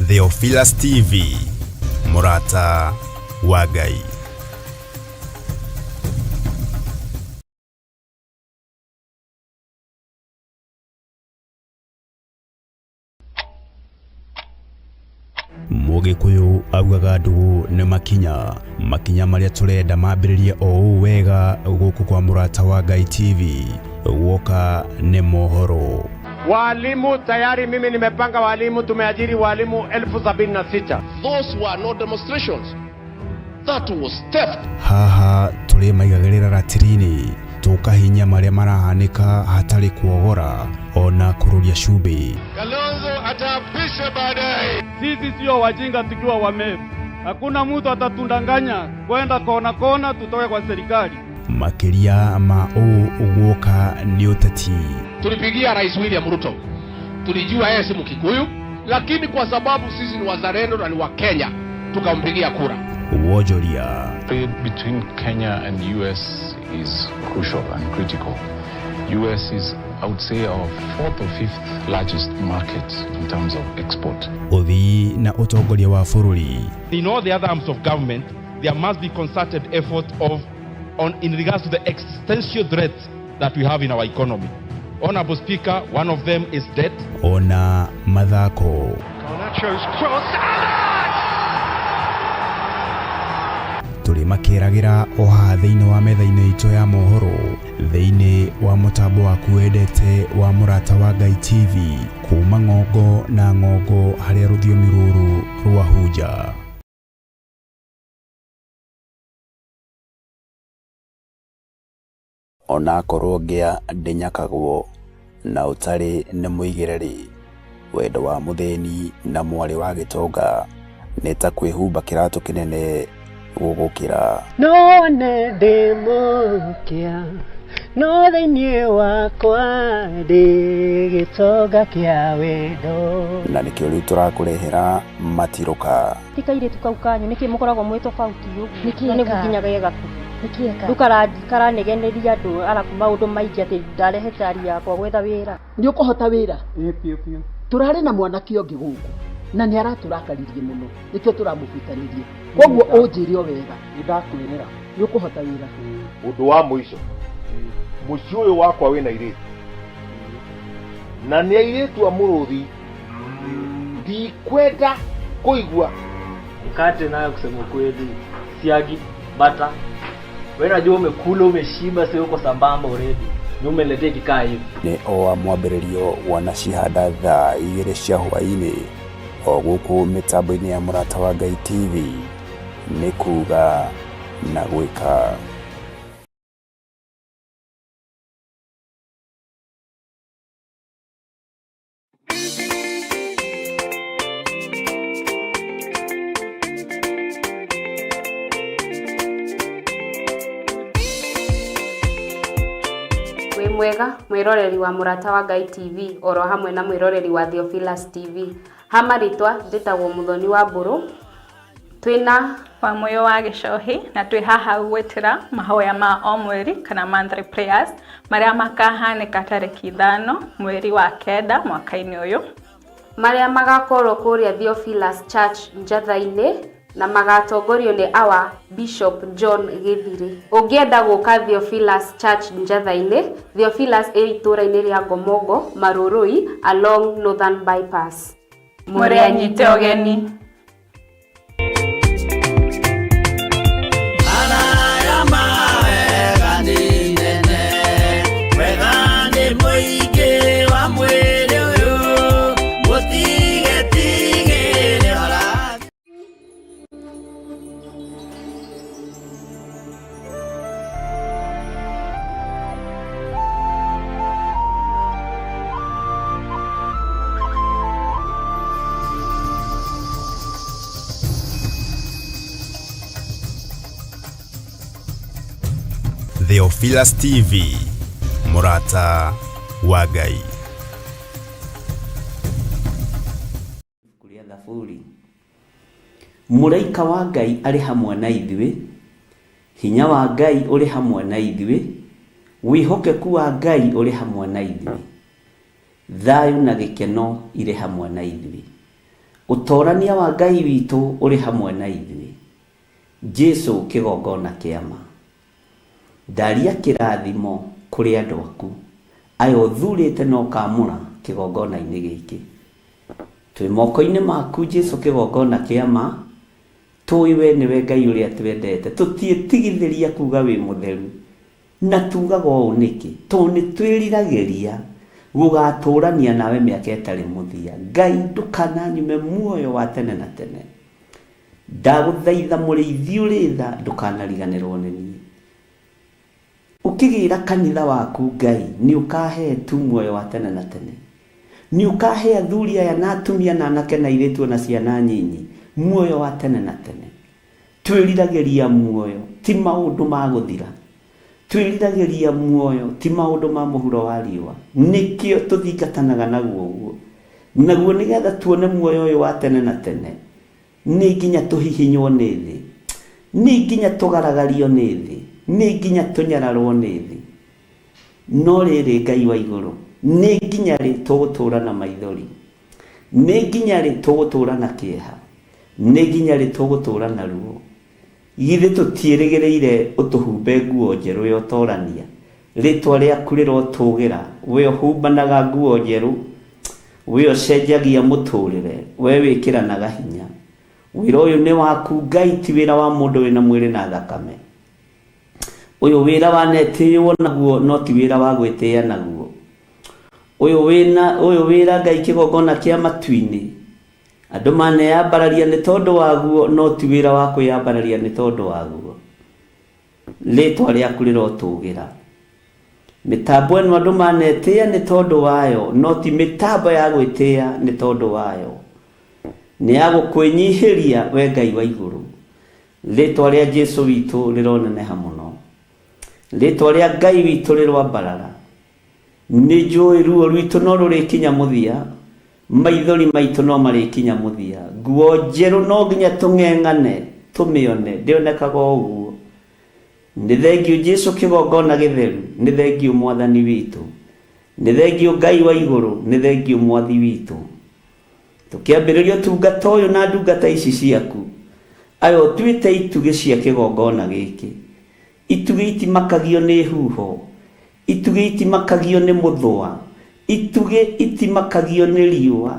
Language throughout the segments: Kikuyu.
Theophilus TV, mũrata wa Ngai. Mũgĩkũyũ augaga ndũgũ nĩ makinya, makinya marĩa tũrenda mambĩrĩrie o ũũ wega gũkũ kwa Mũrata wa Ngai TV, guoka nĩ mohoro. Walimu tayari, mimi nimepanga walimu, tumeajiri walimu 76,000. Those were not demonstrations. That was theft. Haha tũrĩ maigagĩrĩra ratiri-inĩ tũkahinya marĩa marahanĩka hatarĩ kuogora ona kũrũria cumbĩ. Kalonzo ataapishwa baadaye. Sisi sio wajinga tukiwa Wameru. Hakuna mtu atatundanganya kwenda kona kona tutoke kwa serikali. Makĩria ma ũũ guoka nĩ ũteti. Tulipigia Rais William Ruto, tulijua yeye si Mkikuyu, lakini kwa sababu sisi ni wazalendo na ni wa Kenya tukampigia kura. Wonjoria. Trade between Kenya and US is crucial and critical. US is, I would say, our fourth or fifth largest market in terms of export. Ũthii na ũtongoria wa bũrũri. In all the other arms of government, there must be concerted effort of, on, in regards to the existential threats that we have in our economy. Honorable Speaker, one of them is debt. Ona mathako. Tũrĩ makĩragĩra o haha thĩinĩ wa metha-inĩ itũ ya mohoro thĩinĩ wa mũtambo waku wendete wa Mũrata wa Ngai TV kuma ng'ongo na ng'ongo harĩa rũthiomi rũrũ rwahunja. Onakorwo ngĩa ndĩnyakagwo na ũtarĩ nĩ mũigĩre-rĩ, wendo wa mũthĩni na mwarĩ wa gĩtonga nĩ ta kwĩhumba kĩratũ kĩnene gũgũkĩra. No nĩ ndĩ mũkĩa no thĩinĩ wakwa ndĩ gĩtonga kĩa wendo. Na nĩkĩo rĩu tũrakũrehera matirũka. Ti kairĩtu kau kanyu nĩkĩ mũkoragwo mwĩ tofauti ũguo? Nĩkĩ Na nĩguo eka? nginya ge gakuhĩ. Nĩkĩ eka? Rĩu karanegeneria andũ arabu maũndũ maingĩ atĩ ndarehe cari yakwa gwetha wĩra. Nĩ ũkũhota wĩra? Tũrarĩ na mwanake ũngĩ gũkũ na nĩ aratũrakaririe mũno nĩkĩo tũramũbutanirie. Koguo ũnjĩre o wega. Nĩndakwĩrĩra. Nĩ ũkũhota wĩra? Ũndũ wa mũico, mũciĩ ũyũ wakwa wĩna airĩtu na nĩ airĩtu a mũrũthi, ndikwenda kũigua. Mkate nayo kusema kweli, siagi, bata. Wewe najua umekula umeshiba, sio uko sambamba already. Ni umeniletea kikaa hivi. Nĩ o wa mwambĩrĩrio wanacihanda thaa igĩrĩ cia hwaĩ-inĩ o gũkũ mĩtambo-inĩ ya Mũrata wa Ngai TV nĩ kuga na gwĩka. Wĩ mwega mwĩroreri wa Mũrata wa Ngai TV oro hamwe na mwĩroreri wa Theophilus TV. Ha marĩtwa njĩtagwo Mũthoni wa Mbũrũ. Twĩna wa Mũyũ wa Gĩcohi na twĩ haha gwĩtĩra mahoya ma o mweri kana monthly prayers marĩa makahanĩka tarĩki 5 mweri wa 9 mwaka-inĩ ũyũ. Marĩa magakorwo kũrĩa Theophilus Church Njatha-inĩ na magatongorio nĩ our Bishop John Gĩthirĩ. Ũngĩenda gũka Theophilus Church Njatha-inĩ, Theophilus ĩ itũũra-inĩ rĩa Ngomongo, Marũrũi, along Northern Bypass. Mũrĩ anyite ũgeni. Theophilus TV, mũrata wa Ngai. Ibuku rĩa Thaburi. Mũraika wa Ngai arĩ hamwe na ithuĩ, hinya wa Ngai ũrĩ hamwe na ithuĩ, wĩhokeku wa Ngai ũrĩ hamwe na ithuĩ, thayũ na gĩkeno irĩ hamwe na ithuĩ. Ũtorania wa Ngai witũ ũrĩ hamwe na ithuĩ. Jesu kĩgongona kĩa ma. Ndaria kĩrathimo kũrĩ andũ aku, aya ũthurĩte na ũkamũra kĩgongona-inĩ gĩkĩ. Twĩ moko-inĩ maku Jesu kĩgongona kĩa ma, tũĩ we nĩwe Ngai ũrĩa twendete. Tũtiĩtigithĩria kuga wĩ mũtheru. Na tugaga ũũ nĩkĩ? Tondũ nĩ twĩriragĩria gũgatũrania nawe mĩaka ĩtarĩ mũthia. Ngai ndũkananyume muoyo wa tene na tene. Ndagũthaitha mũrĩithi ũrĩ tha ndũkanariganĩrwo nĩ niĩ. Ũkĩgĩra kanitha waku Ngai nĩ ũkahe tu muoyo wa tene na tene. Nĩ ũkahe athuri aya na atumia na anake na airĩtu ona ciana nyinyi muoyo wa tene na tene. Twĩriragĩria muoyo ti maũndũ ma gũthira. Twĩriragĩria muoyo ti maũndũ ma mũhuro wa riũa. Nĩkĩo tũthingatanaga naguo ũguo. Naguo nĩgetha tuone muoyo ũyũ wa tene na tene, nĩ nginya tũhihinywo nĩ thĩ. Nĩ nginya tũgaragario nĩ thĩ. Nĩ nginya tũnyararwo nĩ thĩ. No rĩrĩ Ngai wa igũrũ, nĩ nginya rĩ tũgũtũũra na maithori? Nĩ nginya rĩ tũgũtũũra na kĩeha? Nĩ nginya rĩ tũgũtũũra na ruo? Githĩ tũtiĩrĩgĩrĩire ũtũhumbe nguo njerũ ya ũtorania? Rĩtwa rĩaku rĩrotũgĩra, we ũhumbanaga nguo njerũ, we ũcenjagia mũtũrĩre, we wĩkĩranaga hinya. Wĩra ũyũ nĩ waku Ngai ti wĩra wa mũndũ wĩna mwĩrĩ na thakame. Ũyũ wĩra wanetĩĩwo naguo no ti wĩra wa gwĩtĩĩa naguo. Ũyũ wĩna ũyũ wĩra Ngai kĩgongona kĩa matu-inĩ. Andũ maneyambararia nĩ tondũ waguo no ti wĩra wa kwĩyambararia nĩ tondũ waguo. Rĩtwa rĩaku rĩrotũgĩra. Mĩtambo ĩno andũ manetĩĩa nĩ tondũ wayo no ti mĩtambo ya gwĩtĩĩa nĩ tondũ wayo. Nĩ ya gũkwĩnyihĩria we Ngai wa igũrũ. Rĩtwa rĩa Jesu witũ rĩroneneha mũno. Rĩtwa rĩa Ngai witũ rĩroambarara. Nĩ njũĩ ruo rwitũ no rũrĩkinya mũthia, maithori maitũ no marĩkinya mũthia. Nguo njerũ no nginya tũng'eng'ane tũmĩone, ndĩonekaga o ũguo. Nĩ thengiũ Jesu kĩgongona gĩtheru, nĩ thengiũ Mwathani witũ. Nĩ thengiũ Ngai wa igũrũ, nĩ thengiũ Mwathi witũ. Tũkĩambĩrĩria ũtungata ũyũ na ndungata ici ciaku, aya ũtuĩte itugĩ cia kĩgongona gĩkĩ. Itugĩ itimakagio nĩ huho, itugĩ itimakagio nĩ mũthũa, itugĩ itimakagio nĩ riũa,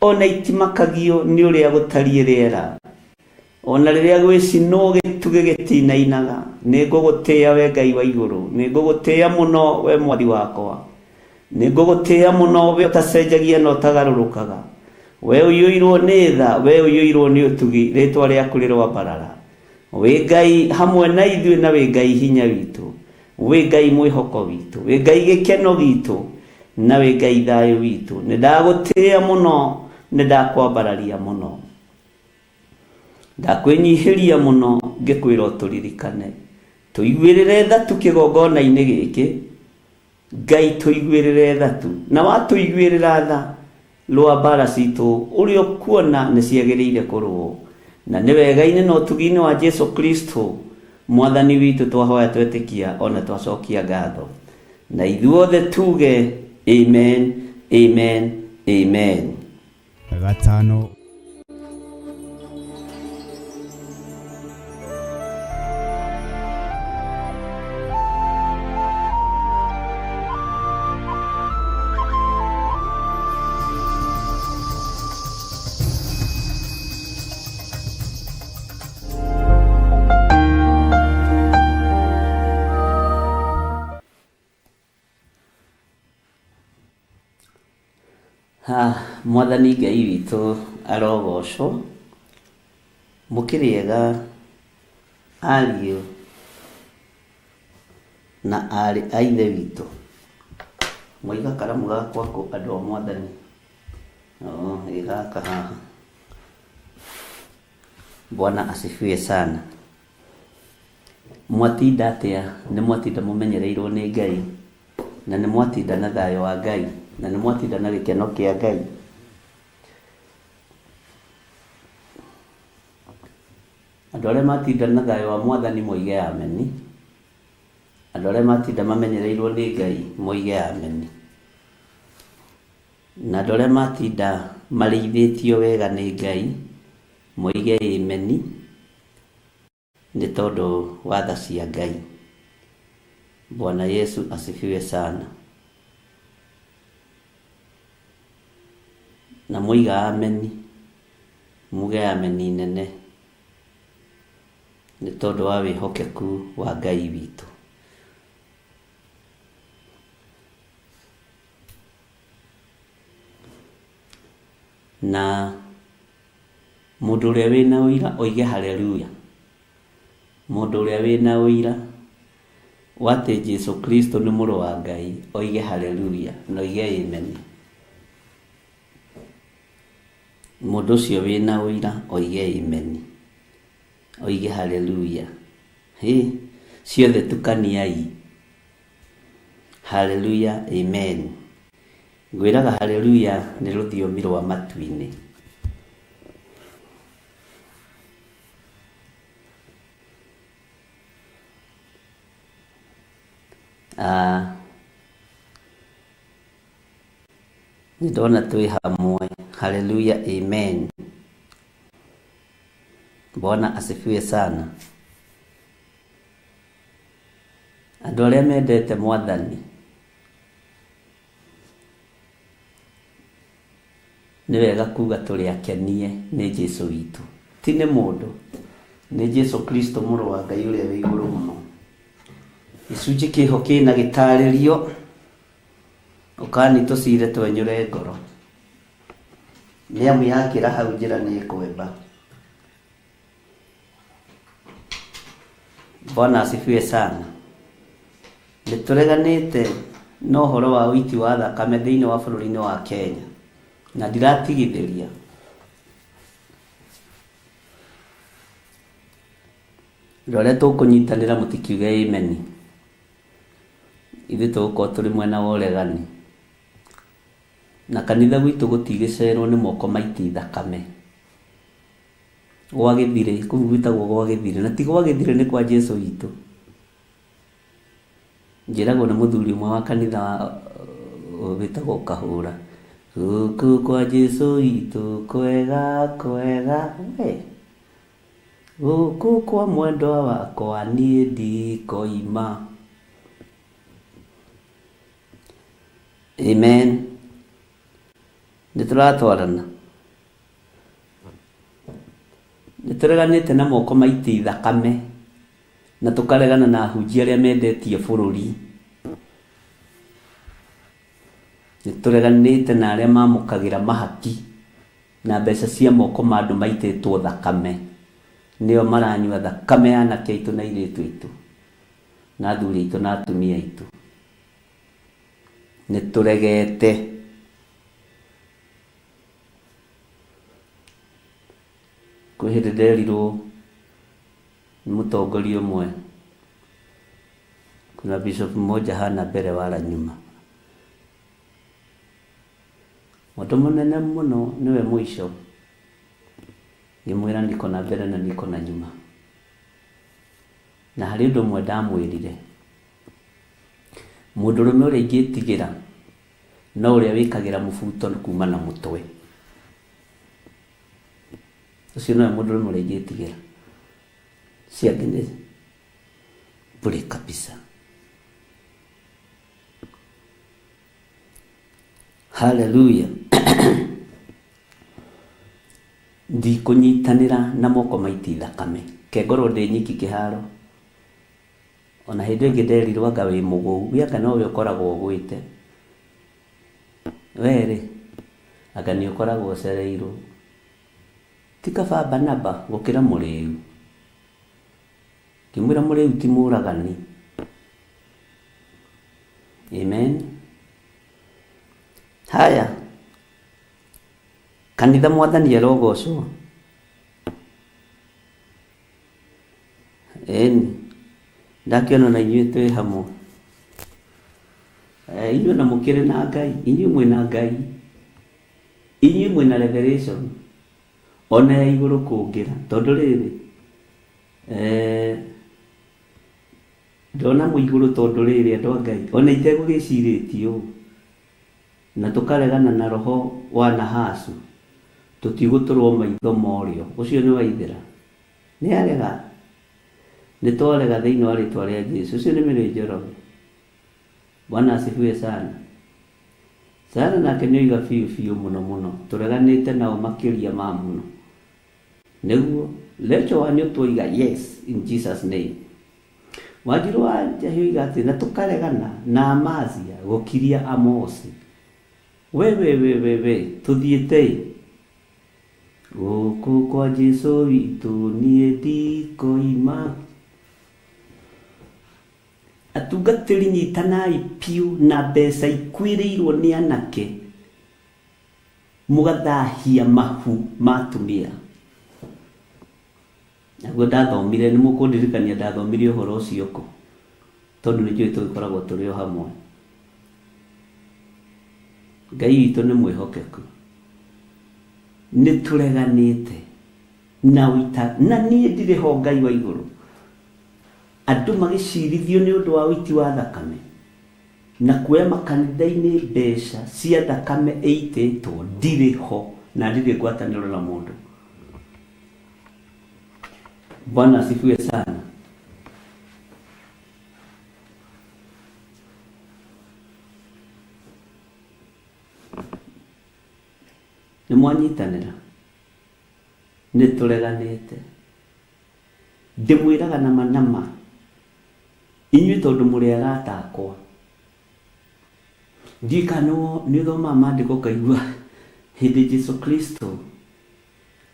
ona itimakagio nĩ ũrĩa gũtariĩ rĩera. Ona rĩrĩa gwĩcinwo gĩtugĩ gĩtinainaga. Nĩ ngũgũtĩĩa we Ngai wa igũrũ, nĩ ngũgũtĩĩa mũno we Mwathi wakwa. Nĩ ngũgũtĩĩa mũno we ũtacenjagia na ũtagarũrũkaga. We ũiyũirwo nĩ tha, we ũiyũirwo nĩ ũtugi, rĩĩtwa rĩaku rĩroambarara. Wĩ Ngai hamwe na ithuĩ na wĩ Ngai hinya witũ. Wĩ Ngai mwĩhoko witũ, wĩ Ngai gĩkeno gitũ, na wĩ Ngai thayũ witũ. Nĩ ndagũtĩĩa mũno, nĩ ndakwambararia mũno. Ndakwĩnyihĩria mũno ngĩkwĩra ũtũririkane. Tũiguĩrĩre tha tu kĩgongona-inĩ gĩkĩ. Ngai tũiguĩrĩre tha tu. Na watũiguĩrĩra tha, rũa mbara citũ ũrĩa ũkuona nĩ ciagĩrĩire kũrũo. Na nĩ wega-inĩ na ũtugi-inĩ wa Jesu Kristo Mwathani witũ twahoya twetĩkia ona twacokia ngatho. Na ithuothe tuge Amen, Amen, Amen. Gatano. Ha, Mwathani Ngai witũ arogocwo. Mũkĩrĩ ega ariũ na aarĩ a Ithe witũ? Mwaiga karamu gakwa kũ andũ a Mwathani? Oh, ĩ gaka haha. Bwana asifiwe sana. Mwatinda atĩa? Nĩ mwatinda mũmenyereirwo nĩ Ngai? Na nĩ mwatinda na thayũ wa Ngai? Na nĩ mwatinda na gĩkeno kĩa Ngai? Andũ arĩa matinda na thayũ wa Mwathani moige ameni. Andũ arĩa matinda mamenyereirwo nĩ Ngai moige ameni. Na andũ arĩa matinda marĩithĩtio wega nĩ Ngai moige ameni nĩ tondũ wa tha cia Ngai. Bwana Yesu asifiwe sana. Na mwoiga ameni muge ameni nene nĩ tondũ wa wĩhokeku wa Ngai witũ. Na mũndũ ũrĩa wĩna ũira oige haleluya. Mũndũ ũrĩa wĩna ũira wa atĩ Jesu Kristo nĩ mũrũ wa Ngai oige haleluya na oige amen. Mũndũ ũcio wĩna ũira oige amen, oige haleluya. Hĩ, ciothe tukaniai. Haleluya, amen. Ngwĩraga haleluya nĩ rũthiomi rwa matu-inĩ. Ah, nĩ ndona twĩ hamwe. Haleluya, amen. Bwana asifiwe sana. Andũ arĩa mendete Mwathani nĩ wega kuga tũrĩ akenie nĩ Jesu witũ, ti nĩ mũndũ, nĩ Jesu Kristo mũrũ wa Ngai ũrĩa wĩ igũrũ mũno. Gĩcunjĩ kĩho kĩna gĩtarĩrio, ũkani tũcire twenyũre ngoro, nĩ amu yakĩra hau njĩra nĩ ĩkwemba. Bwana asifiwe sana. Nĩ tũreganĩte na ũhoro wa ũiti wa thakame thĩinĩ wa bũrũri-inĩ wa Kenya, na ndiratigithĩria. Andũ arĩa tũkũnyitanĩra mũtikiuge amen. Ithuĩ tũgũkorwo tũrĩ mwena wa ũregani. Na kanitha gwitũ gũtigĩcerwo nĩ moko maiti thakame. Gwa gĩthirĩ, kũu gwĩtagwo gwa gĩthirĩ. Na ti gwa gĩthirĩ nĩ kwa Jesu witũ. Njĩragwo nĩ mũthuri ũmwe wa kanitha wĩtagwo Kahũra. Gũkũ kwa Jesu witũ kwega kwega we. Gũkũ kwa mwendwa wakwa niĩ ndikoima. Amen. Nĩ tũratwarana. Nĩ tũreganĩte na moko maiti thakame na tũkaregana na ahunjia arĩa mendetie bũrũri. Nĩ tũreganĩte na arĩa mamũkagĩra mahaki na mbeca cia moko ma andũ maitĩtwo thakame. Nĩo maranyua thakame ya anake aitũ na airĩtu aitũ na athuri aitũ na atumia aitũ. Nĩ tũregete. Kwĩ hĩndĩ nderirwo nĩ mũtongoria ũmwe, kuna bishop mmoja hana mbere wala nyuma. Mũndũ mũnene mũno nĩwe mũico. Ngĩmwĩra niko na mbere na niko na nyuma. Na harĩ ũndũ ũmwe ndamwĩrire, mũndũrũme ũrĩa ingĩtigĩra no ũrĩa wĩkagĩra mũbuto kuma na mũtwe. Ũcio nowe mũndũrũme ũrĩa ingĩtigĩra. Ũcio angĩ nĩ bure kabisa. Haleluya. Ndikũnyitanĩra na moko maiti thakame. Ke ngorwo ndĩ nyiki kĩharo. Ona hĩndĩ ĩngĩ nderirwo anga wĩ mũgũu. We anga nowe ũkoragwo ũgwĩte. We rĩ, anga nĩ ũkoragwo ũcereirwo. Ti kaba Barnaba gũkĩra mũrĩu. Ngĩmwĩra mũrĩu ti mũragani. Amen. Haya, kanitha Mwathani arogocwo. Ĩni, ndakĩona na inyuĩ twĩ hamwe. Eh, inyuĩ na mũkĩrĩ na Ngai, inyuĩ mwĩna Ngai, inyuĩ mwĩna revelation ona ya igũrũ kũngĩra, tondũ rĩrĩ eh, ndona mwĩ igũrũ tondũ rĩrĩ andũ a Ngai ona itegũgĩcirĩtie ũũ. Na tũkaregana na roho wa Nahasu, tũtigũtũrwo maitho ma ũrĩo. Ũcio nĩ Waithĩra? Nĩ arega? Nĩ twarega thĩinĩ wa rĩtwa rĩa Jesu. Ũcio nĩ Mary Njoroge. Bwana asifiwe sana. Sana nake nĩ oiga biũ biũ mũno mũno. Tũreganĩte nao makĩria ma mũno. Nĩguo, Rachel Wanyũtũ oiga yes in Jesus name. Wanjirũ wa Njahĩ oiga atĩ na tũkaregana na Amazia gũkiria Amosi. We we we we we tũthiĩte ĩ? Gũkũ kwa Jesu witũ niĩ ndikoima. Atungatĩri nyitanai piũ na mbeca ikuĩrĩirwo nĩ anake mũgathahia mahu ma atumia. Naguo ndathomire, nĩ mũkũndirikania ndathomire ũhoro ũcio kũ? Tondũ nĩ njũĩ tũgĩkoragwo tũrĩ o hamwe. Ngai witũ nĩ mwĩhokeku. Nĩ tũreganĩte na ũita, na niĩ ndirĩ ho Ngai wa igũrũ. Andũ magĩcirithio nĩ ũndũ wa ũiti wa thakame, na kuoya makanitha-inĩ mbeca cia thakame ĩitĩtwo, ndirĩ ho na ndirĩ ngwatanĩro na mũndũ. Bwana asifiwe sana. Nĩ mwanyitanĩra? Nĩ tũreganĩte. Ndĩmwĩraga na ma na ma, inyuĩ tondũ mũrĩ arata akwa. Ndiũĩ kana nĩ ũthomaga maandĩko ũkaigua hĩndĩ Jesu Kristo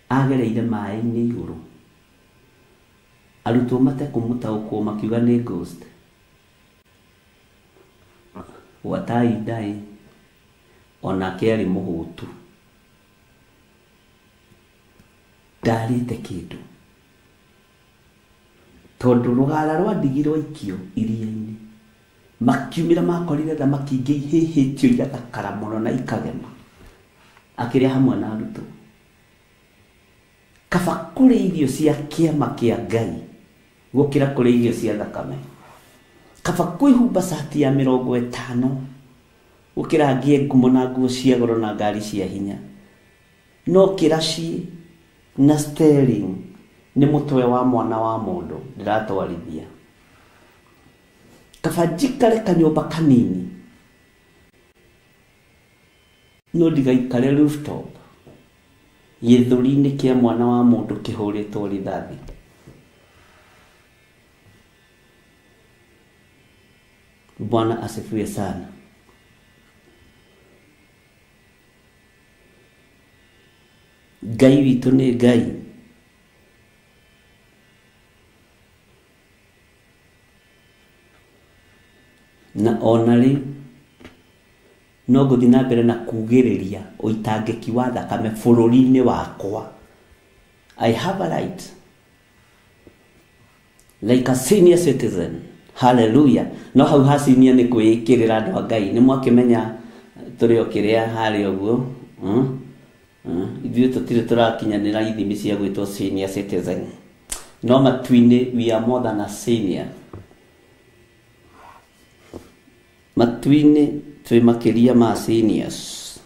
agereire maĩ-inĩ igũrũ, arutwo matekũmũtaũkwo makiuga nĩ ghost. Gwatai ndaĩ, onake arĩ mũhũtu. Ndarĩte kĩndũ. Tondũ rũgara rwa ndigi rwaikio iria-inĩ, makiumĩra makorire thamaki ingĩ ihĩhĩtio igathakara mũno na ikagema. Akĩrĩa hamwe na arutwo. Kaba kũrĩa irio cia kĩama kĩa Ngai gũkĩra kũrĩa irio cia thakame. Kaba kwĩhumba cati ya 50 gũkĩra ngĩe ngumo na nguo cia goro na ngari cia hinya. No kĩraci na steering nĩ mũtwe wa mwana wa mũndũ ndĩratwarithia. Kaba njikare kanyũmba kanini no ndigaikare rooftop gĩthũri-inĩ kĩa mwana wa mũndũ kĩhũrĩtwo rithathi. Bwana asifiwe sana. Ngai witũ nĩ Ngai. Na ona rĩu no ngũthiĩ na mbere na kugĩrĩria ũitangĩki wa thakame bũrũri-inĩ wakwa. I have a right like a senior citizen. Hallelujah. No hau ha senior nĩ kwĩĩkĩrĩra andũ a Ngai. Nĩ mwakĩmenya tũrĩ o kĩrĩa harĩa ũguo. Ithuĩ tũtirĩ tũrakinyanĩra ithimi cia gwĩtwo senior citizen. No matu-inĩ we are more than a senior. Matu-inĩ twĩ makĩria ma seniors.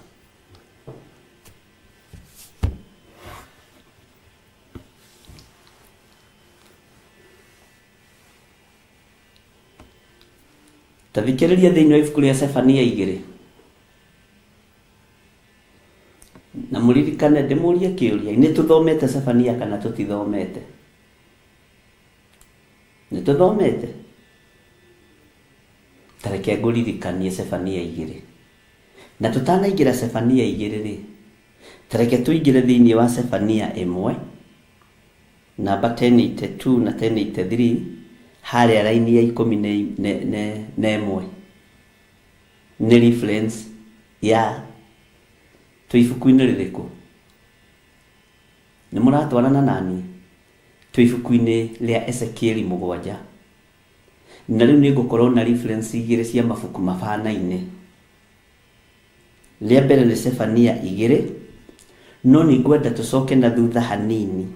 Ta thikĩrĩria thĩinĩ wa ibuku rĩa Sefania 2. Na mũririkane ndĩmũrie kĩũria, nĩ tũthomete Sefania kana tũtithomete? Nĩ tũthomete? Ta reke ngũririkanie Sefania 2. Na tũtanaingĩra Sefania 2 rĩ, ta reke tũingĩre thĩinĩ wa Sefania 1, namba 1082 na 1083, harĩa raini ya 11. Nĩ reference ya twĩ ibuku-inĩ rĩrĩkũ? Nĩ mũratwarana naniĩ? Twĩ ibuku-inĩ rĩa Ezekieli 7. Na rĩu nĩ ngũkorwo na reference igĩrĩ cia mabuku mabanaine. Rĩa mbere nĩ Sefania 2, no nĩ ngwenda tũcoke na thutha hanini.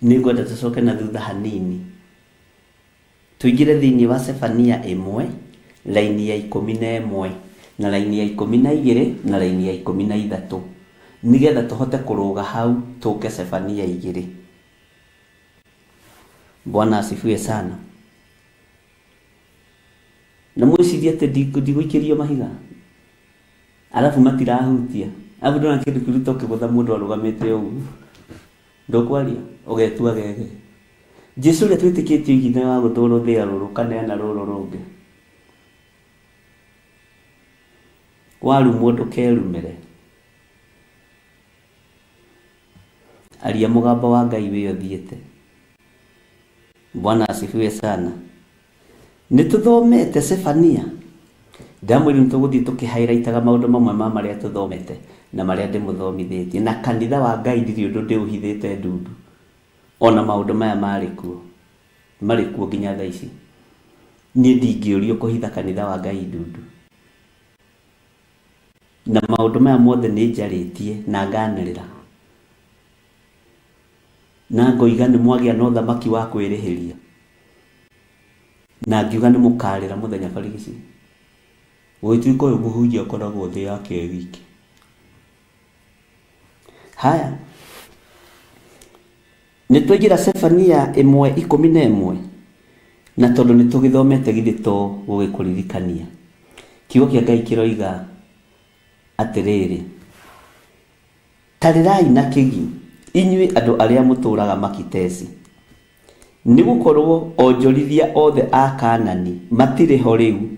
Nĩ ngwenda tũcoke na thutha hanini. Tũingĩre thĩinĩ wa Sefania 1, Raini ya 11 na raini ya 12 na raini ya 13 nĩgetha tũhote kũrũga hau tũke Sefania 2. Bwana asifiwe sana. Na mwĩcirie atĩ ndigũikĩrio mahiga arabu matirahutia arabu ndona kĩndũ kĩruta ũkĩgũtha mũndũ arũgamĩte ũguo ndũkwaria ũgetua gege. Jesu ũrĩa twĩtĩkĩtie oigire wa gũthwo rũthĩa rũrũ kaneana rũrũ rũngĩ. Warumwo ndũkerumĩre. Aria mũgambo wa Ngai wĩ ũthiĩte. Bwana asifiwe sana. Nĩ tũthomete Sefania. Ndamwĩrire nĩ tũgũthiĩ tũkĩhairaitaga maũndũ mamwe ma marĩa tũthomete na marĩa ndĩmũthomithĩtie. Na kanitha wa Ngai ndirĩ ũndũ ndĩũhithĩte ndundu. Ona maũndũ maya marĩ kuo. Marĩ kuo nginya thaa ici. Niĩ ndingĩũrio kũhitha kanitha wa Ngai ndundu. Na maũndũ maya mothe nĩ njarĩtie na nganĩrĩra. Na ngoiga nĩ mwagĩa na ũthamaki wa kwĩrĩhĩria. Na ngiuga nĩ mũkarĩra mũthenya barigici. Gũgĩtuĩka ũyũ mũhunjia akoragwo thĩ yake e wiki. Haya. Nĩ twaingĩra Sefania 1:11 na tondũ nĩ tũgĩthomete githĩ to gũgĩkũririkania. Kiugo kĩa Ngai kĩroiga atĩrĩrĩ, tarĩrai na kĩgi inyuĩ andũ arĩa mũtũũraga Makitesi, nĩ gũkorwo onjorithia othe a Kaanani matirĩ ho rĩu,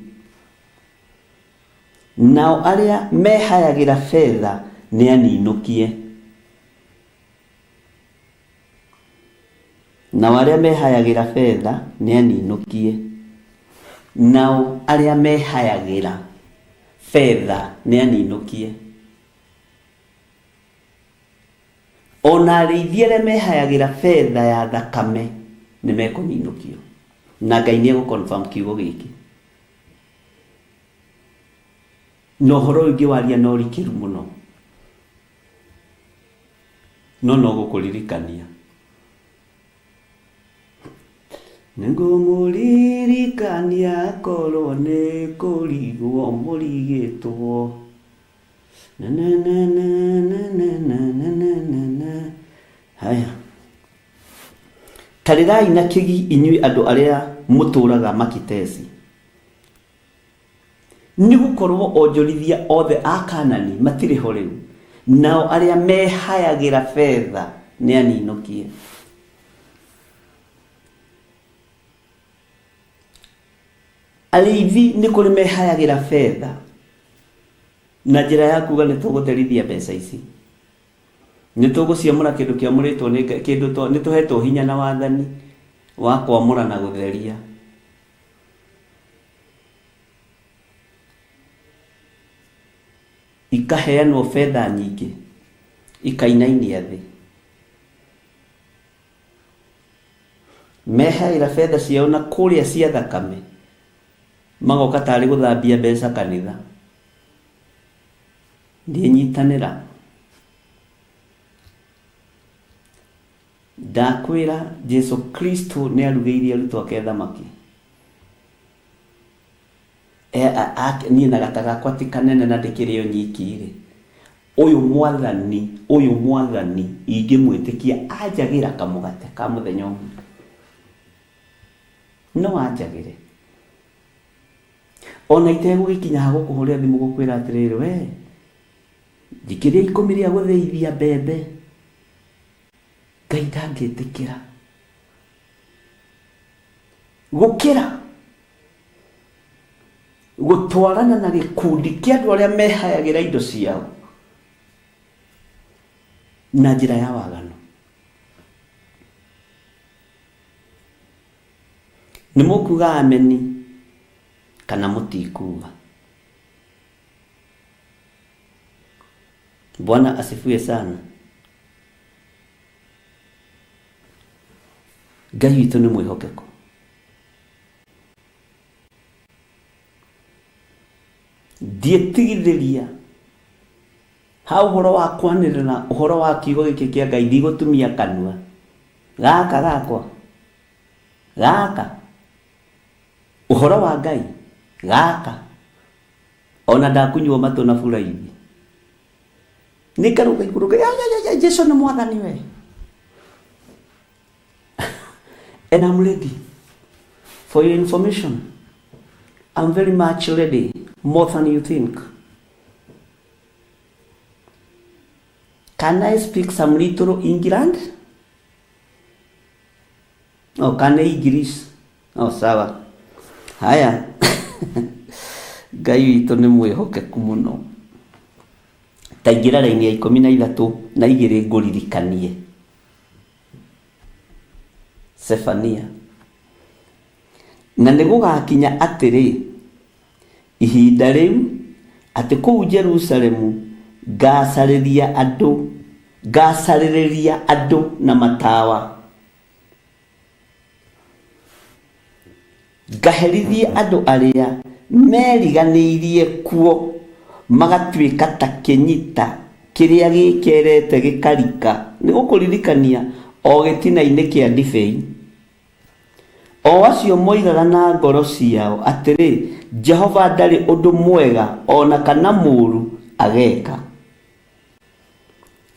nao arĩa mehayagĩra betha nĩ aninũkie. Nao arĩa mehayagĩra betha nĩ aninũkie. Nao arĩa mehayagĩra betha nĩ aninũkie. Ona arĩithi arĩa mehayagĩra betha ya thakame nĩ mekũninũkio. Na Ngai nĩ egũ confirm kiugo gĩkĩ. Na ũhoro ũyũ ngĩwaria na ũrikĩru mũno. No no gũkũririkania. Nĩngũmũririkania korwo nĩ kũrigwo mũrigĩtwo. Na na na na na na na na na na na. Haya. Tarĩrai na kĩgi inyuĩ andũ arĩa mũtũũraga Makitesi. Nĩ gũkorwo onjorithia othe a Kaanani matirĩ ho rĩu, nao arĩa mehayagĩra betha nĩ aninũkie. Arĩithi nĩ kũrĩ mehayagĩra betha na njĩra ya kuga nĩ tũgũtherithia mbeca ici, nĩ tũgũciamũra kĩndũ kĩamũrĩtwo nĩ Ngai, kĩndũ nĩ tũhetwo hinya na wathani wa kwamũra na gũtheria. Ikaheanwo betha nyingĩ, ikainainia thĩ. Mehaĩra betha ciao na kũrĩa cia thakame, magoka tarĩ gũthambia mbeca kanitha. Ndiĩnyitanĩra. Ndakwĩra Jesu Kristo nĩ arugĩirie arutwo ake thamaki. Niĩ na gata gakwa ti kanene na ndĩkĩrĩ o nyiki rĩ. Ũyũ mwathani, ũyũ mwathani ingĩmwĩtĩkia anjagĩra kamũgate ka mũthenya ũmwe. No anjagĩre. Ona itegũgĩkinya ha gũkũhũrĩra thimũ gũkwĩra atĩrĩrĩ, we njikĩria 10 rĩa gũthĩithia mbembe. Ngai ndangĩtĩkĩra. Gũkĩra gũtwarana na gĩkundi kĩa andũ arĩa mehayagĩra indo ciao na njĩra ya waganu. Nĩ mũkuga ameni kana mũtikuga? Bwana asifiwe sana. Ngai witũ nĩ mwĩhokeku. Ndiĩtigithĩria ha ũhoro wa kwanĩrĩra ũhoro wa kiugo gĩkĩ kĩa Ngai, ndigũtumia kanua gaka gakwa gaka ũhoro wa Ngai. Gaka ona ndakunywo matũ na buraithi nĩ ngarũga igũrũ ya ya ya ya Jesu nĩ mwathani we. And I'm ready. For your information, I'm very much ready, more than you think. Can I speak some little England? Oh, can I English? Oh, sawa. Haya. Ngai witũ nĩ mwĩhokeku mũno. Ta ingĩra raini ya 12 ngũririkanie. Sefania. Na nĩ gũgakinya atĩrĩ, ihinda rĩu atĩ kũu Jerusalemu ngacarĩria andũ na matawa, ngaherithie andũ arĩa meriganĩirie kuo magatuĩka ta kĩnyita kĩrĩa gĩkerete gĩkarika. Nĩ gũkũririkania o gĩtina-inĩ kĩa ndibei. O acio moigaga na ngoro ciao atĩrĩ, Jehova ndarĩ ũndũ mwega ona kana mũũru ageka.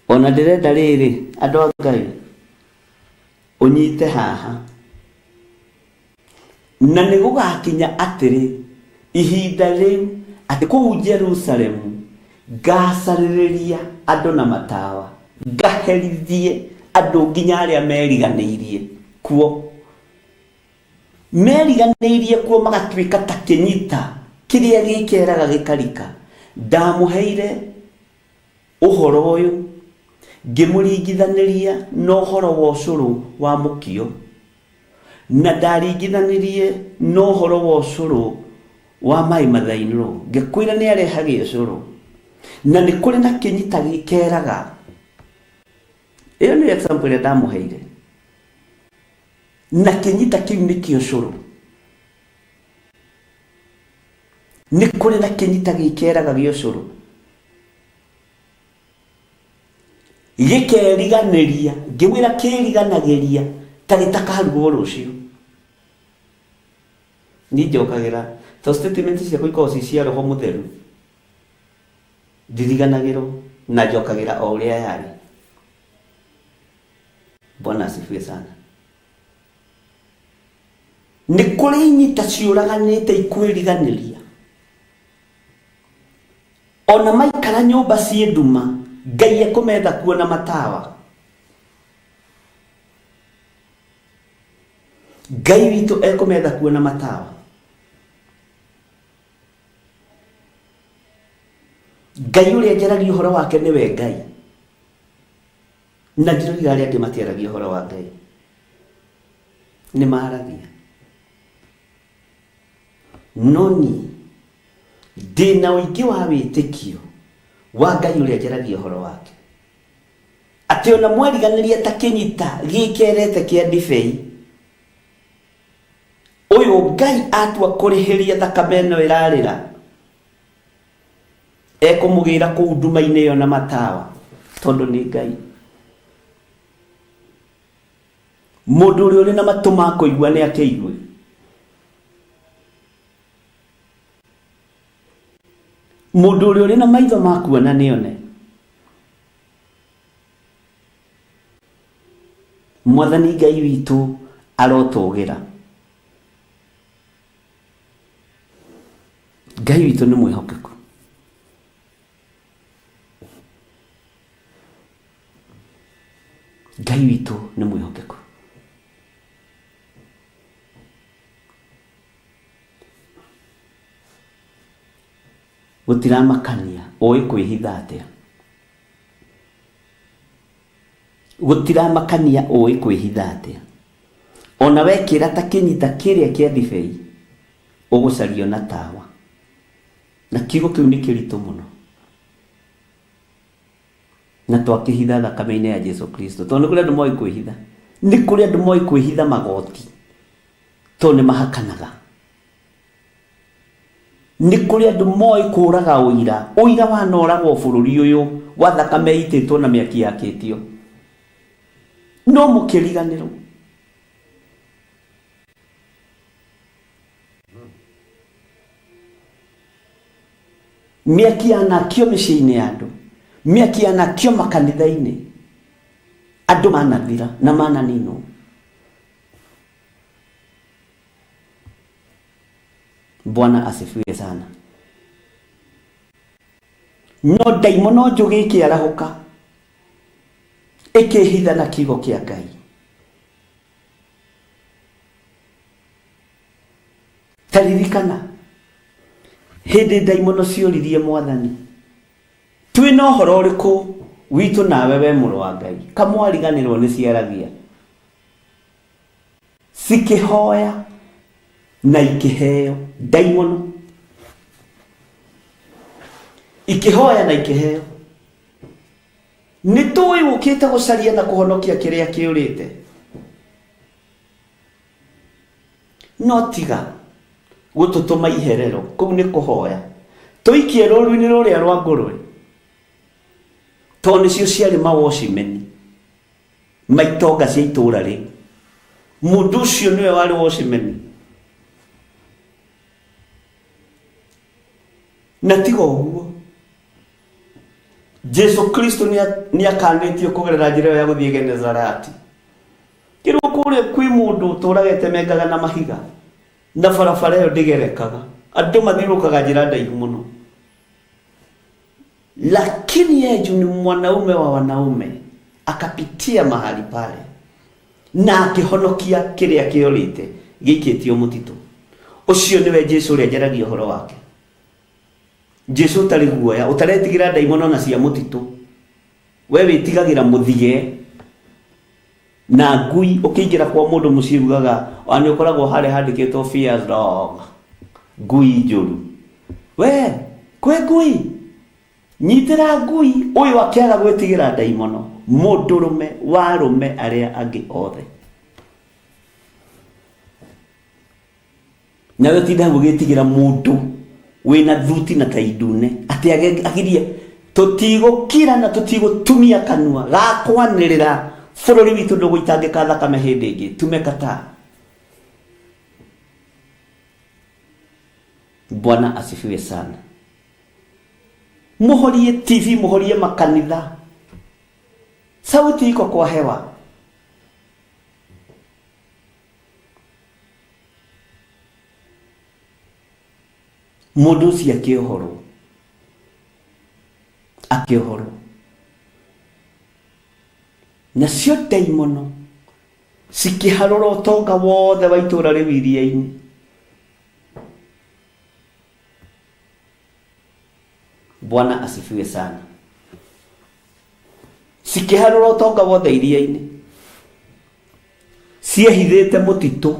Ona ndĩrenda rĩrĩ, andũ a Ngai, ũnyite haha. Na nĩ gũgakinya atĩrĩ, ihinda rĩu atĩ kũu Jerusalemu ngacarĩrĩria andũ na matawa, ngaherithie andũ nginya arĩa meriganĩirie kuo. Meriganĩirie kuo magatuĩka ta kĩnyita kĩrĩa gĩkeraga gĩkarika. Ndamũheire ũhoro ũyũ ngĩmũringithanĩria na ũhoro wa ũcũrũ wa mũkio, na ndaringithanirie na ũhoro wa ũcũrũ wa maĩ mathainũrũ. Ngĩkwĩra nĩ arehage ũcũrũ, na nĩ kũrĩ na kĩnyita gĩkeraga. Ĩyo nĩ example ĩrĩa ndamũheire. Na kĩnyita kĩu nĩkĩo ũcũrũ. Nĩ kũrĩ na kĩnyita gĩkeraga gĩa ũcũrũ, gĩkeriganĩria. Ngĩmwĩra kĩriganagĩria ta gĩtakarugwo rũciũ. Niĩ njokagĩra to statement ciakwa ikoragwo ci cia roho mũtheru, ndiriganagĩrwo na njokagĩra o ũrĩa yarĩ. Bwana asifiwe sana. Nĩ kũrĩ inyita ciũraganĩte ikwĩriganĩria. Ona maikara nyũmba ciĩ nduma, Ngai ekũmetha kuo na matawa. Ngai witũ ekũmetha kuo na matawa. Ngai ũrĩa njaragia ũhoro wake nĩwe Ngai. Na ndiroiga arĩa angĩ matiaragia ũhoro wa Ngai, nĩ maragia. No niĩ ndĩna ũingĩ wa wĩtĩkio wa Ngai ũrĩa njaragia ũhoro wake, atĩ ona mweriganĩria ta kĩnyita gĩkerete kĩa ndibei, ũyũ Ngai atua kũrĩhĩria thakame ĩno ĩrarĩra, ekũmũgĩra kũu nduma-inĩ ĩyo na matawa, tondũ nĩ Ngai. Mũndũ ũrĩa ũrĩ na matũ ma kũigua nĩ akĩigue. Mũndũ ũrĩa ũrĩ na maitho ma kuona nĩ one. Mwathani Ngai witũ arotũgĩra. Ngai witũ nĩ mwĩhokeku. Ngai witũ nĩ mwĩhokeku. Gũtiramakania ũĩ kwĩhitha atĩa. Gũtiramakania ũĩ kwĩhitha atĩa. Ona wekĩra ta kĩnyita kĩrĩa kĩa ndibei, ũgũcario na tawa. Na kiugo kĩu nĩ kĩritũ mũno. Na twakĩhitha thakame-inĩ ya Jesu Kristo. Tondũ nĩ kũrĩ andũ moĩ kwĩhitha. Nĩ kũrĩ andũ moĩ kwĩhitha magoti, tondũ nĩ mahakanaga. Nĩ kũrĩ andũ moĩ kũraga ũira. Ũira wanoragwo bũrũri ũyũ wa thakame ĩitĩtwo na mĩaki yakĩtio. No mũkĩriganĩrwo. Mĩaki yanakio mĩciĩ-inĩ ya andũ, mĩaki yanakio makanitha-inĩ, andũ manathira na mananinwo. Bwana asifiwe sana. No ndaimono njũgĩ ĩkĩarahũka ĩkĩhitha na kiugo kĩa Ngai. Ta ririkana hĩndĩ ndaimono cioririe Mwathani, twĩ na ũhoro ũrĩkũ witũ nawe we mũrũ wa Ngai? Kamwariganĩrwo nĩ ciaragia cikĩhoya na ikĩheo ndaimono ikĩhoya na ikĩheo. Nĩ tũĩ ũkĩte gũcaria na kũhonokia kĩrĩa kĩũrĩte. No tiga gũtũtũma iherero, kũu nĩ kũhoya, tũikie rũũru-inĩ rũrĩa rwa ngũrwe, tondũ nĩcio ciarĩ mawocimeni ma itonga cia itũũra rĩu. Mũndũ ũcio nĩwe warĩ wocimeni. Na tiga ũguo, Jesu Kristo nĩ akanĩtio kũgerera njĩra ĩyo ya gũthiĩ Genesarati. Kĩrwo kũrĩa kwĩ mũndũ ũtũraga etemengaga na mahiga na barabara ĩyo ndĩgerekaga. Andũ mathiũrũrũkaga njĩra ndaihu mũno. Lakini yeye juu ni mwanaume wa wanaume akapitia mahali pale na akĩhonokia kĩrĩa kĩorĩte gĩikĩtio mũtitũ. Ũcio nĩwe Jesu ũrĩa njaragia ũhoro wake. Jesu ũtarĩ guoya, ũtaretigĩra ndaimono na cia mũtitũ. We wĩtigagĩra mũthige na ngui ũkĩingĩra kwa mũndũ mũciĩ ugaga ona nĩ ũkoragwo harĩa handĩkĩtwo fears dog ngui njũru. We kwĩ ngui nyitĩra ngui ũyũ akĩaga gwĩtigĩra ndaimono mũndũrũme wa arũme arĩa angĩ othe. Nawe ũtinda hau ũgĩtigĩra mũndũ wĩna thuti na tai ndune atĩ agirie tũtigũkira na tũtigũtumia kanua ga kwanĩrĩra bũrũri witũ ndũgũitangĩka thakame hĩndĩ ĩngĩ. Tumekataa. Bwana asifiwe sana. Mũhorie TV, mũhorie makanitha, sauti iko kwa hewa. Mũndũ ũcio akĩohorwo, akĩohorwo. Nacio ndaimono cikĩharũra ũtonga wothe wa itũũra rĩu iria-inĩ. Bwana asifiwe sana. Cikĩharũra ũtonga wothe iria-inĩ. Ciehithĩte mũtitũ.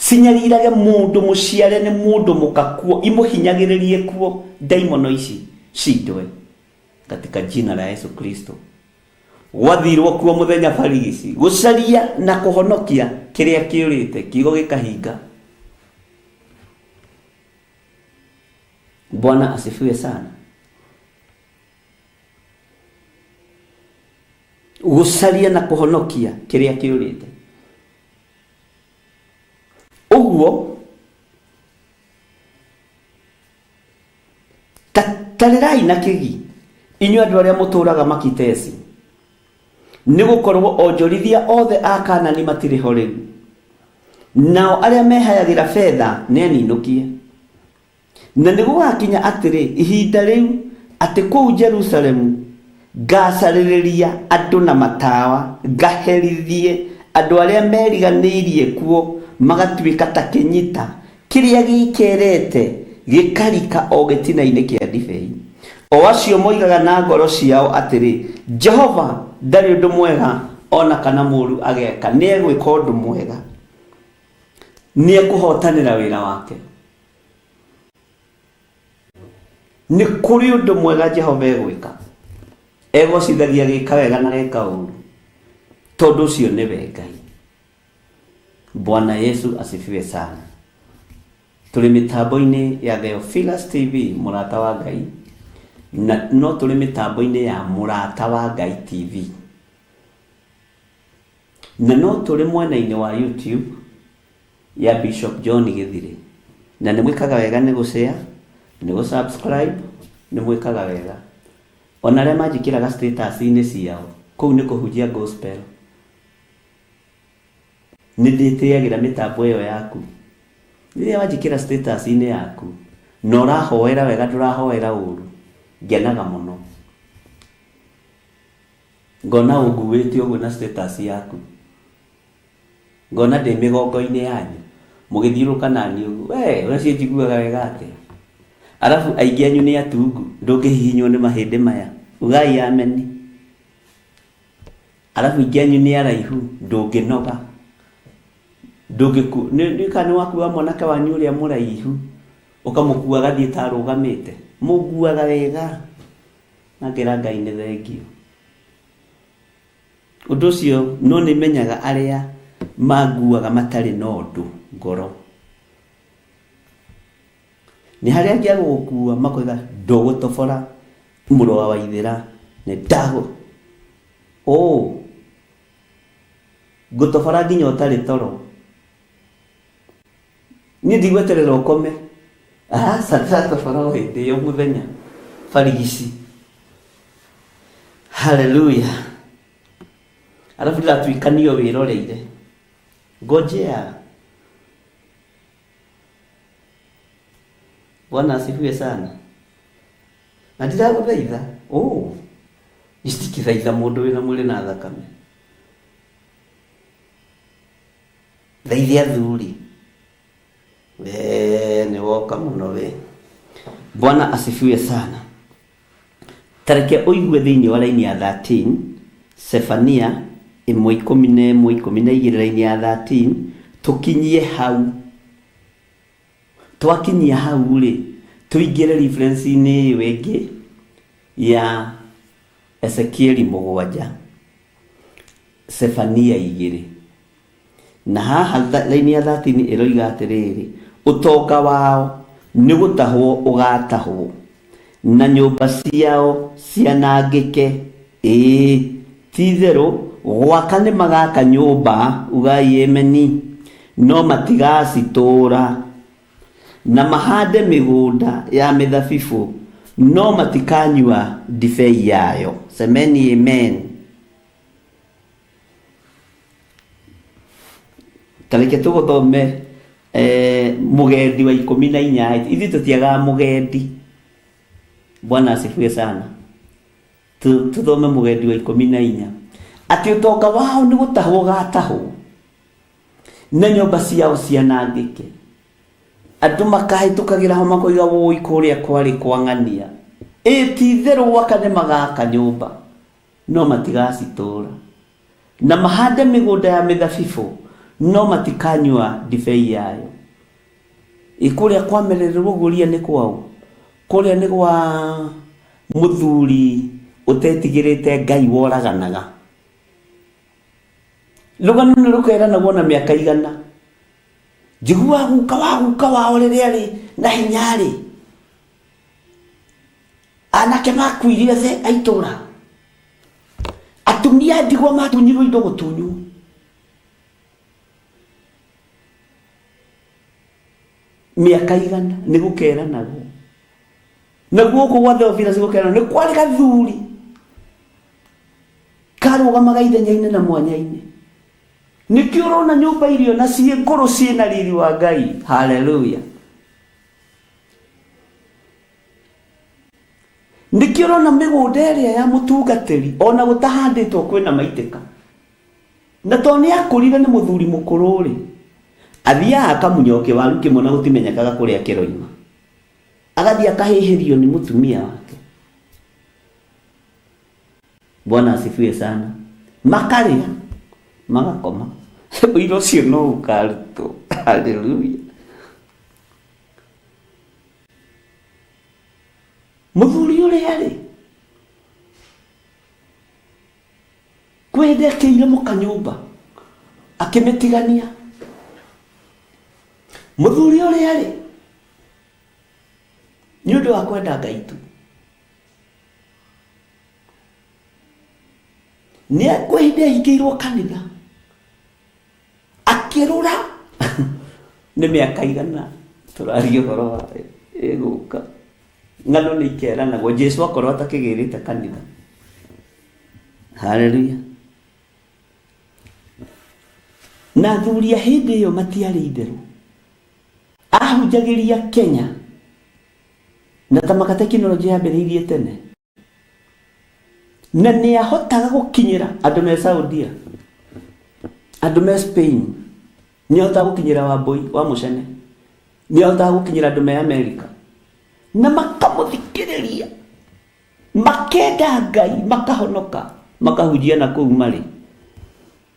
Cinyarirage mũndũ mũciare nĩ mũndũ mũka kuo, imũhinyagĩrĩrie kuo, ndaimono ici cindwe katika jina la Yesu Kristo. Gwathirwo kuo mũthenya barigici gũcaria na kũhonokia kĩrĩa kĩũrĩte, kiugo gĩkahinga. Bwana asifiwe sana. Gũcaria na kũhonokia kĩrĩa kĩũrĩte. Ũguo tarĩrai na kĩgi inyuĩ andũ arĩa mũtũũraga Makitesi, nĩ gũkorwo onjorithia othe a Kaanani matirĩ ho rĩu, nao arĩa mehayagĩra betha nĩ aninũkie. Na nĩgũgakinya atĩrĩ, ihinda rĩu, atĩ kũu Jerusalemu ngacarĩrĩria andũ na matawa, ngaherithie andũ arĩa meriganĩirie kuo magatuĩka ta kĩnyita kĩrĩa gĩĩkerete gĩkarika o gĩtina-inĩ kĩa ndibei, o acio moigaga na ngoro ciao atĩrĩ, Jehova ndarĩ ũndũ mwega o na kana mũũru ageka, nĩegwĩka ũndũ mwega, nĩekũhootanĩra wĩra wake. Nĩ kũrĩ ũndũ mwega Jehova egwĩka, egocithagia agĩka wega na ageka ũru, tondũ ũcio nĩwe Ngai. Bwana Yesu asifiwe sana. Tũrĩ mĩtambo-inĩ ya Theophilus TV, mũrata wa Ngai, na no tũrĩ mĩtambo-inĩ ya mũrata wa Ngai TV, na no tũrĩ mwena-inĩ wa YouTube ya Bishop John Gĩthirĩ. Na nĩ mwĩkaga wega nĩ gũ share, Nĩ gũ subscribe, nĩ mwĩkaga wega. Ona arĩa manjĩkĩraga status-inĩ ciao, kũu nĩ kũhunjia gospel. Nĩ ndĩtĩagĩra mĩtambo ĩyo yaku. Rĩrĩa wanjĩkĩra status-inĩ yaku, na ũrahoera wega ndũrahoera ũru, ngenaga mũno. Ngona ũnguĩte ũguo na status yaku. Ngona ndĩ mĩgongo-inĩ yanyu, mũgĩthiũrũrũka naniĩ ũguo, we ũreciria njiguaga wega atĩa? Arabu aingĩ anyu nĩ atungu, ndũngĩhihinywo nĩ mahĩndĩ maya. Ugai ameni. Arabu aingĩ anyu nĩ araihu, ndũngĩnoga. Ndũngĩku, nĩ kana nĩ wakua mwanake wanyu ũrĩa mũraihu, ũkamũkua agathiĩ ta arũgamĩte. Mũnguaga wega. Na ngera Ngai nĩ thengiũ. Ũndũ ũcio no nĩ menyaga arĩa manguaga matarĩ na ũndũ ngoro. Nĩ harĩ angĩ a gũgũkua makoiga ndũgũtobora mũrũ wa Waithĩra nĩ ndagũ ũũ ngũtobora nginya ũtarĩ toro. Niĩ ndigweterera ũkome. Aca ndĩratobora o hĩndĩ ĩyo mũthenya barigici. Haleluya. Arabu ndĩratuĩkanio wĩroreire. Ngojea. Bwana asifiwe sana. Na ndiragũthaitha. Oh. Itikithaitha mũndũ wĩna mwĩrĩ na thakame. Thaithia athuri. Wee nĩ woka mũno we. Bwana asifiwe sana. Tareke ũigue thĩinĩ wa raini ya 13, Sefania 1:11 12 raini ya 13, tũkinyie hau. Twakinyia hau rĩ, tũingĩre reference-inĩ ĩyo ĩngĩ ya Ezekieli 7, Sefania 2. Na haha raini ya 13 ĩroiga atĩrĩrĩ, ũtonga wao nĩ gũtahwo ũgatahwo, na nyũmba ciao cianangĩke, ĩĩ, ti-itherũ gwaka nĩmagaka nyũmba, ugai ameni, no matigacitũũra, na mahande mĩgũnda ya mĩthabibũ, no matikanyua ndibei yayo. Semeni amen. Ta reke tũgũthome eh, mũgendi wa 14. Ithuĩ tũtiagaga mũgendi. Bwana asifiwe sana. Tũthome mũgendi wa 14 atĩ ũtonga wao nĩ gũtahwo ũgatahwo na nyũmba ciao cianangĩke. Andũ makahĩtũkagĩra ho makoiga wũi kũrĩa kwarĩ kwa ng'ania. Ĩ ti itherũ gwaka nĩ magaka nyũmba no matigacitũũra, na mahande mĩgũnda ya mĩthabibũ, no matikanyua ndibei yayo. Ĩ kũrĩa kwamerererwo ũguo ria nĩ kwaũ? Kũrĩa nĩ gwa mũthuri ũtetigĩrĩte Ngai woraganaga. Rũgano nĩ rũkeranagwo na mĩaka 100. Njiguaga guka wa guka wao rĩrĩa arĩ na hinya-rĩ, anake makuire othe a itũra. Atumia a ndigwa matunyirwo indo gũtunywo. Mĩaka 100 nĩ gũkeranagwo. Na gũkũ gwa Theophilus gũkeranagwo nĩ kwarĩ gathuri karũgamaga ithenya-inĩ na mwanya-inĩ. Nĩkĩo ũrona nyũmba irio na ciĩ ngũrũ ciĩna riri wa Ngai. Haleluya. Nĩkĩo ũrona mĩgũnda ĩrĩa ya mũtungatĩri ona gũtahandĩtwo kwĩna maitĩka. Na tondũ nĩ akũrire nĩ mũthuri mũkũrũ rĩ, athiaga akamunya o kĩwaru kĩmwe na gũtimenyekaga kũrĩa kĩroima. Agathiĩ akahĩhĩrio nĩ mũtumia wake. Bwana asifiwe sana. Makarĩa, magakoma. Ũira ũcio no ũkarutwo. Haleluya. Mũthuri ũrĩa rĩ, kwĩ hĩndĩ akĩire mũka nyũmba, akĩmĩtigania. Mũthuri ũrĩa rĩ, nĩ ũndũ wa kwenda Ngai tu. Nĩ kwĩ hĩndĩ ahingĩirwo kanitha, akĩrũra. Nĩ mĩaka 100 tũraria ũhoro wa ĩgũka. Ng'ano nĩ ikeranagwo Jesu akorwo atakĩgĩrĩte kanitha. Haleluya. Na athuri a hĩndĩ ĩyo matiarĩ itherũ. Ahunjagĩria Kenya na tamaka tekinoronjĩ yambĩrĩirie tene na nĩ ahotaga gũkinyĩra andũ me Saudia, andũ me Spain, nĩ ahotaga gũkinyĩra Wambui wa Mũcene, nĩ ahotaga gũkinyĩra andũ me Amerika na makamũthikĩrĩria, makenda Ngai, makahonoka, makahunjia na kũu marĩ,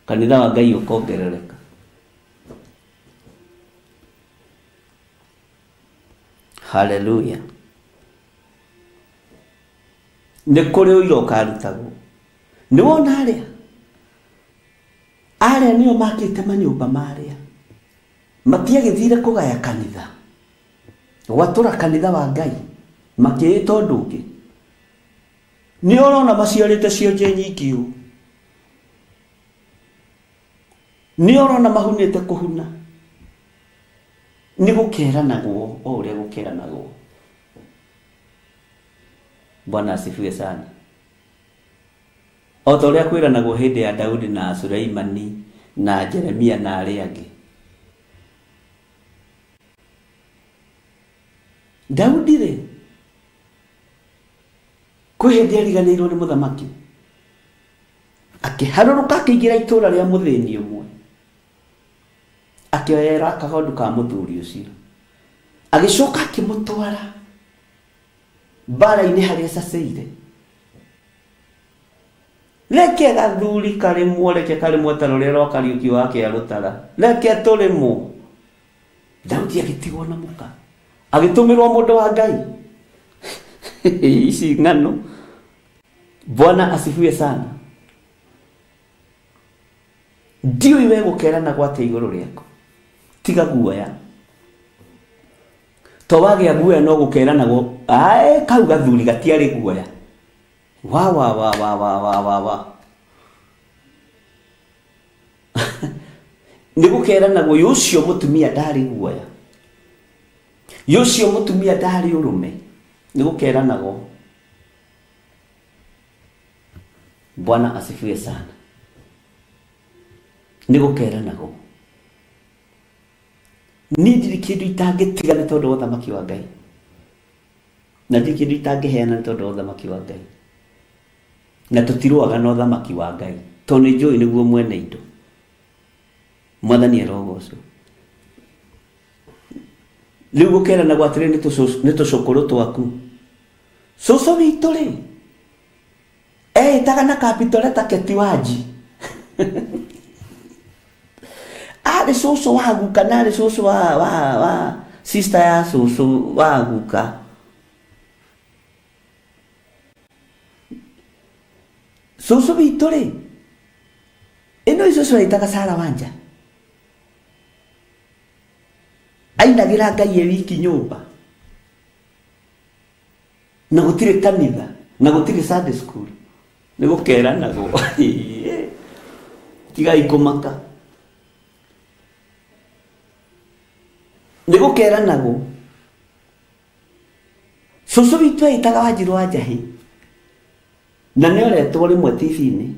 kanitha wa Ngai ũkongerereka. Haleluya. Nĩ kũrĩ ũira ũkarutagwo. Nĩ wona arĩa? Arĩa nĩo makĩte manyũmba marĩa. Matiagĩthire kũgaya kanitha. Gwatũra kanitha wa Ngai. Makĩĩta ũndũ ũngĩ. Nĩ ũrona maciarĩte cionje nyingĩ ũũ. Nĩ ũrona mahunĩte kũhuna. Nĩ gũkeranagwo o ũrĩa gũkeranagwo. Bwana asifiwe sana. O ta ũrĩa kwĩranagwo hĩndĩ ya Daudi na Suleimani na Jeremia na arĩa angĩ. Daudi rĩ, kwĩ hĩndĩ ariganĩirwo nĩ mũthamaki, akĩharũrũka akĩingĩra itũũra rĩa mũthĩni ũmwe, akĩoera kagondu ka mũthuri ũcio, agĩcoka akĩmũtwara mbara-inĩ harĩa acacĩire. Reke gathuri karĩmwo, reke karĩmwo ta rũrĩa rwa Kariũki wa Kĩarũtara, reke tũrĩmwo. Daudi agĩtigwo na mũka, agĩtũmĩrwo mũndũ wa Ngai. Ici ng'ano. Bwana asifiwe sana. Ndiũĩ we gũkeranagwo atĩa igũrũ rĩaku. Tiga guoya. To wagĩa guoya no gũkeranagwo, ae kau gathuri gatiarĩ guoya. Wa wa wa wa wa wa wa wa. Nĩ gũkeranagwo yũ ũcio mũtumia ndarĩ guoya. Yũ ũcio mũtumia ndarĩ ũrũme. Nĩ gũkeranagwo. Bwana asifiwe sana. Nĩ gũkeranagwo. Niĩ ndirĩ kĩndũ itangĩtiga nĩ tondũ wa ũthamaki wa Ngai. Na ndirĩ kĩndũ itangĩheana nĩ tondũ wa ũthamaki wa Ngai. Na tũtirũaga na ũthamaki wa Ngai tondũ nĩ njũĩ nĩguo mwene indo. Mwathani arogocwo. Rĩu gũkeranagwo atĩrĩ nĩ tũcũkũrũ twaku. Cũcũ witũ rĩ, eĩtaga na capital letter Keti Wanji. Arĩ cũcũ wa guka na arĩ cũcũ wa, wa, wa sister ya cũcũ wa guka. Cũcũ witũ rĩ, ĩno cũcũ eĩtaga Sarah Wanja. Ainagĩra Ngai e wiki nyũmba. Na gũtirĩ kanitha, na gũtirĩ Sunday school. Nĩ gũkeranagwo. Tigai kũmaka. Nĩ gũkeranagwo. Cũcũ witũ eĩtaga Wanjirũ wa Njahĩ. Na nĩ oretwo rĩmwe TV-inĩ.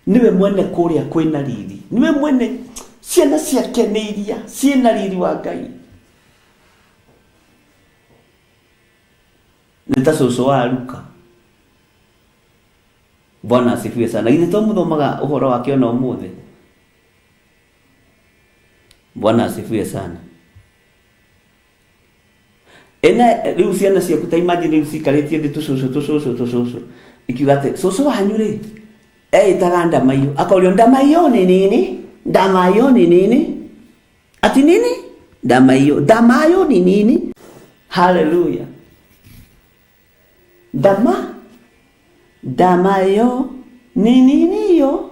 Nĩwe mwene kũrĩa kwĩna riri. Nĩwe mwene ciana ciake nĩ iria ciĩna riri wa Ngai. Nĩ ta cũcũ wa Luka. Bwana asifiwe sana. Githĩ to mũthomaga ũhoro wake ona ũmũthĩ? Bwana asifiwe sana. Ena rĩu ciana ciaku ta imagine rĩu cikarĩtie thĩ tũcũcũ tũcũcũ tũcũcũ ikiuga atĩ cũcũ wanyu rĩ eĩtaga ndamaiyũ, akorio ndamaiyũ ni nini, ndamaiyũ ni nini, ati nini, ndamaiyũ, ndamaiyũ ni nini. Haleluya. Ndama ndamayo ni nini yo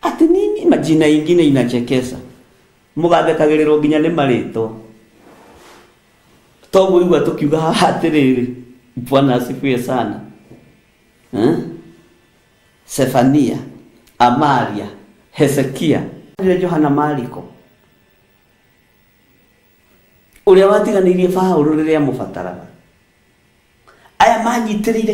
ati nini, majina ingine inachekesha, mũgathekagĩrĩrwo nginya nĩ marĩtwa. Toguo igua tũkiuga haha atĩrĩrĩ, Bwana asifiwe sana. Sefania, Amaria, Hezekia, Johana Mariko ũrĩa watiganĩirie Paũlũ rĩrĩa amũbataraga. Aya manyitĩrĩire.